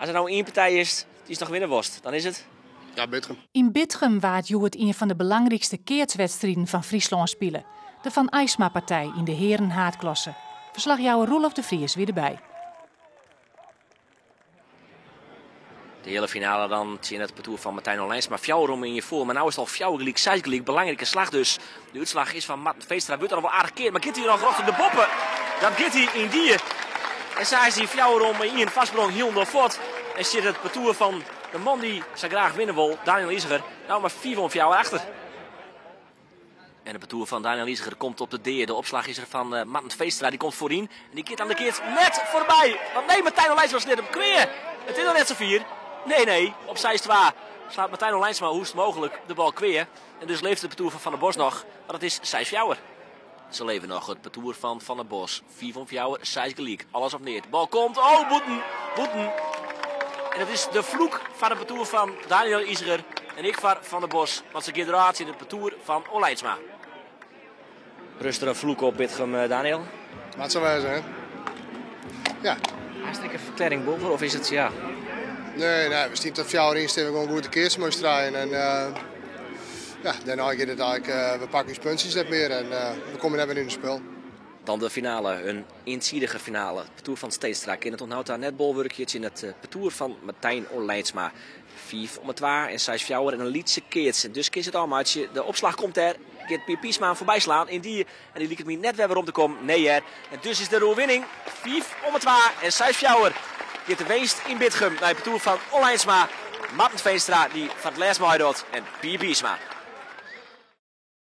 As der no ien partij is dy'tst noch winne wolst, dan is it? Ja, Bitgum. Yn Bitgum waard hjoed ien fan de belangrykste keatswedstriden fan Fryslân spile, de Van Aismapartij yn de hearen haadklasse. Ferslachjouwer Roelof de Vries wie derby. De heale finale dan tsjin it partoer fan Martijn Olijnsma. 4 om ien foar, mar no is it al 4 gelyk, 6 gelyk. Belangrike slach dus. De útslach is fan Marten Veenstra. Wurdt er al wol aardich keard, mar giet hy noch rjochting de boppe? Dat giet hy yndie. En sa is dy 4 om ien foarsprong hielendal fuort. En stiet it partoer fan de man dy't sa graach winne wol, Daniël Iseger, no mar 5 om 4 achter. En it partoer fan Daniël Iseger komt op de dea. De opslach is der fan eh, Marten Veenstra, dy komt foaryn. En dy giet aan de keats net foarby. Want nee, Martijn Olijnsma is net op kwea. It is noch net safier. Nee, nee, op 6-2 slaat Martijn Olijnsma hoe is it mooglik de bal kwea. En dus leeft it partoer fan Van der Bos noch, want it is 6-4. Se leve noch, it partoer fan Van der Bos. 5 om 4, 6 gelyk. Alles of neat. Bal komt. Oh, bûten. Bûten. En dat is de vloek fan it partoer fan Daniël Iseger en ek foar Van der Bos. Want se gean derôf tsjin it partoer fan Olijnsma. Rust der in vloek op Bitgum, eh, Daniël? Moat sa wêze, hè? Ja. Hast der ek in ferklearring boppe of is it, ja... Nee, nee, we stean tot 4 yn, stean we gewoan goed te keatsen mei ús trijen. En uh, ja, dêrnei giet it eigentlik, uh, we pakke ús puntsjes net mear en uh, we komme net mear yn it spul. Dan de finale, in iensidige finale. It partoer fan Steegstra kin it oant no ta net bolwurkje tsjin it partoer fan Martijn Olijnsma. 5 om 2 en 6 4 en in lytse keats. Dus kin se it ôfmeitsje. De opslach komt dêr. Giet Pier Piersma him foarby slaan yndie. En dy liket my net wer werom te kommen. Nee hear. En dus is de oerwinning 5 om 2 en 6 4. Giet de winst yn Bitgum nei it partoer fan Olijnsma, Marten Veenstra, dy't foar it lêst meidocht, en Pier Piersma.